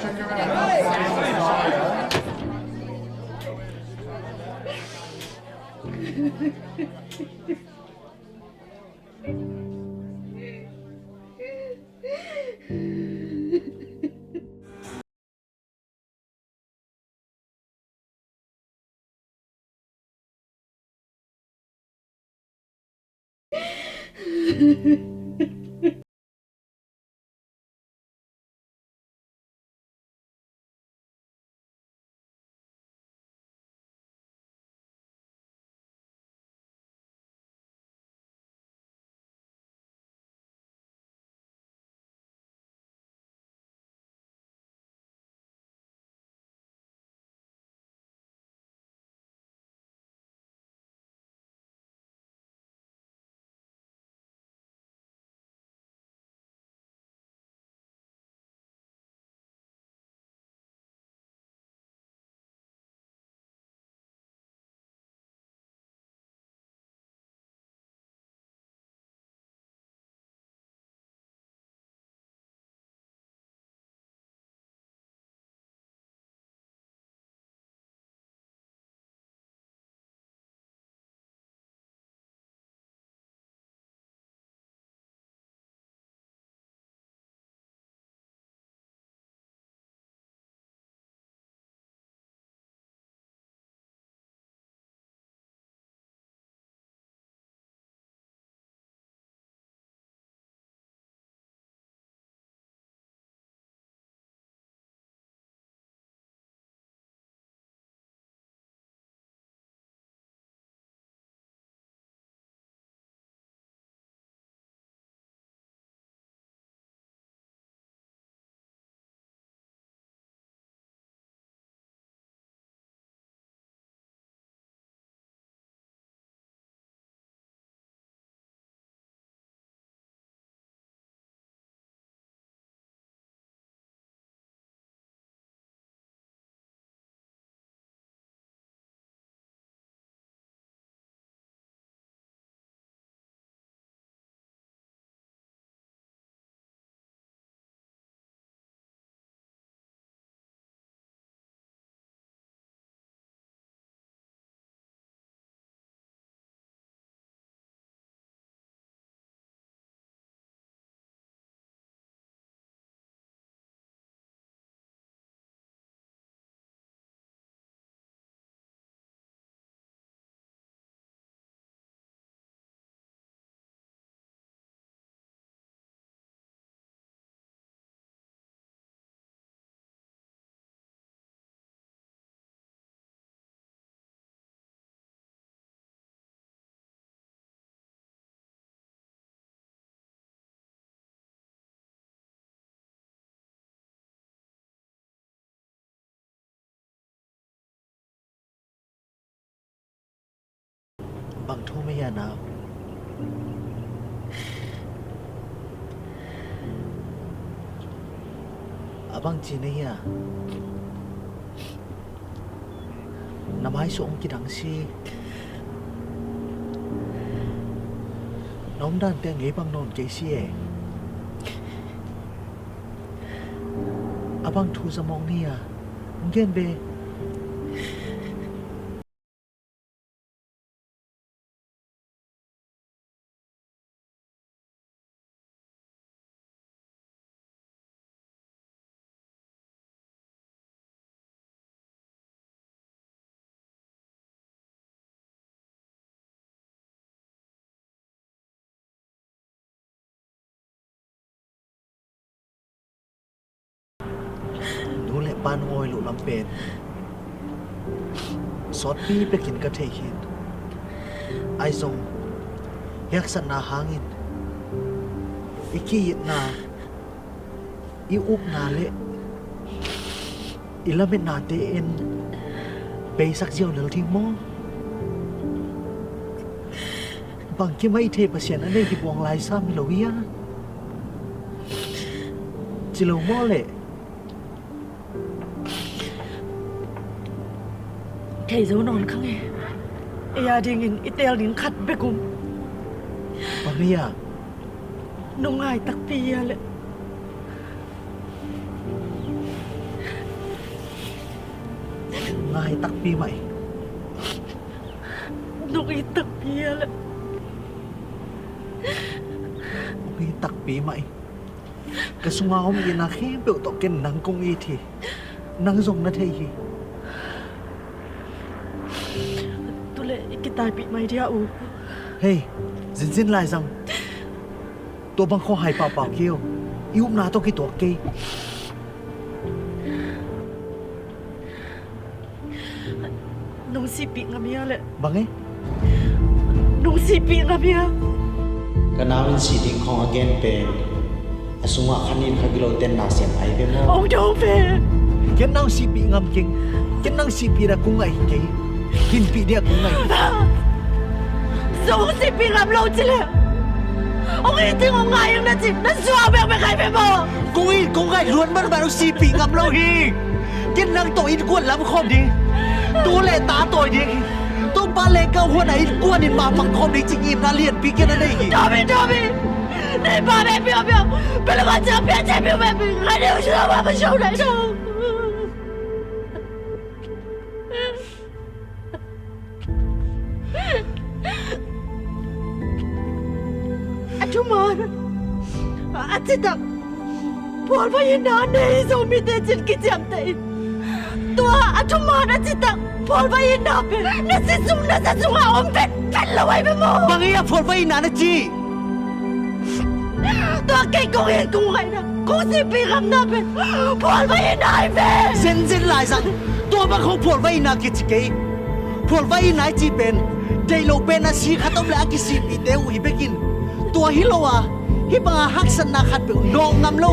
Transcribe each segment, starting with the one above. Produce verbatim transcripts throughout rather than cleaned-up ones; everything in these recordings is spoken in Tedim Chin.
Bang thu mah hia, nau? A bangci na hia? Na maisuah hong kidang si. Na omdan teng ngei bang nawn kei si e. A bang thu za mawk na hia? Hong gen ve. Nu le pa nong awi loh lam pen sawtpi bekin ka thei khin. Ahi zong, i haksatna hangin i ki-itna, i ukna le i lametnate in beisak ziau lel ding maw? Bangkim a i theih Pasian a nei hi buang lai sam hi lo hi a? Ci lo maw leh? Thei zo nawn kha nge. Ei a dingin i teel ding khat bek um. Bang hia? Nong ngai takpi hia leh? Ngai takpi mah hi. Nong it takpi a le. Nong it takpi mah hi. Ka sunga om itna khempeuh tawh ken nang kong it hi. Nang zong na thei hi. Tule i kitaipih mai dia u. Hei, Zinzin Laizang. Tua bang khawng hai pahpah kei o. I upna tawh kituak kei. Nong sihpih ngam hia le? Bang e? Nong sihpih ngam hia? Ka nau in sih ding khawng a gen pen a sungah kha nin kha gilo tenna siam ai ve maw? Ong dong ve. Ken nang sihpih ngam keng. Ken nang sihpih na kong ngaih kei. Hinpih dia kong ngaih. Zong sihpih ngam lo ci le. Ong it ding ong ngai ing na ci. Na zuau bekbek ai ve maw? Kong it kong ngaih luan banban ong sihpih ngam lo hi. Ken nang tawh innkuan lam khawm ding. Tu le ta tawi ding. Topa le ka huan a innkuan in mapang khawm ding ci ngimna lianpi ken a nei hi. Tomi, Tomi. Nei pa be piau piau. Pelu ka ciang piau ciang piau be piau. Ngai ding ong ci lo ma ma ciau nai dong. A thuman a citak phualva itna nei Zomite cin kiciamteh in tua a thuman a citak phualva itna pen na si sung na sa sungah om vet vet lo ai ve maw? Bang hi a phualva itna na ci? Tua kei kong it kong ngaihna kong sihpih ngamna pen phualva itna hi ve. Zenzen laizang tua bang khong phualva itna kici kei. Phualva itna i cih pen deih loh pen a si khat om le a kisihpihte uh hi bekin tua hi lo a hih banga haksatna khatpeuh nawh ngam lo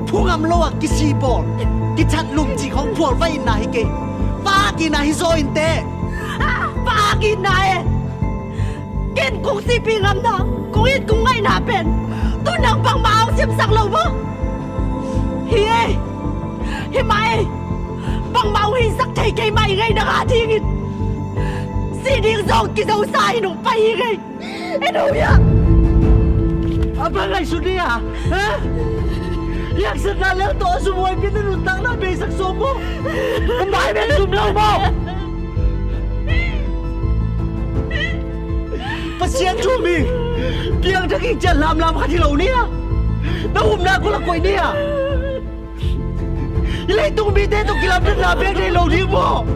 phu ngam lo a kisih bawl kichat lum cih khong phualva itna hi kei. Vaak itna hi zaw inteh. Vaak itna e. Ken kong sihpih ngamna kong it kong ngaihna pen tu nang bangmah hong simsak lo maw? Hi ei. Hi mah ei. Bangmah hong hisak thei kei mah i ngei nang a dingin sih ding zong kizosa in hong pai hi ngei. En hong hiah. A bang ngaihsut ni a? Hiaksatna leu tawh a sumhuai pen na nuntakna beisak sawm maw? Hong pai pen sum lo maw? Pasian thu mi piangthak ing cian lamlam khat hi lo ni a na upna kul a koih ni a i leitung mite tawh kilamdanna pek thei lo ding maw?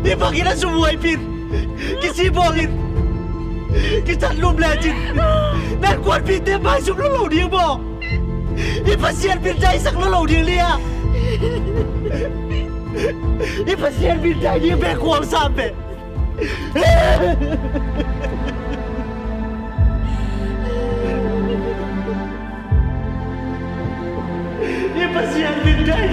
Hi bangin a sumhuai pin kisih bawlin kichat lum lecin nan kuanpite maisum lo lo ding maw? I Pasian min daisak lo lo ding lia. I Pasian min dai ding bek kuang sam ve. I Pasian min dai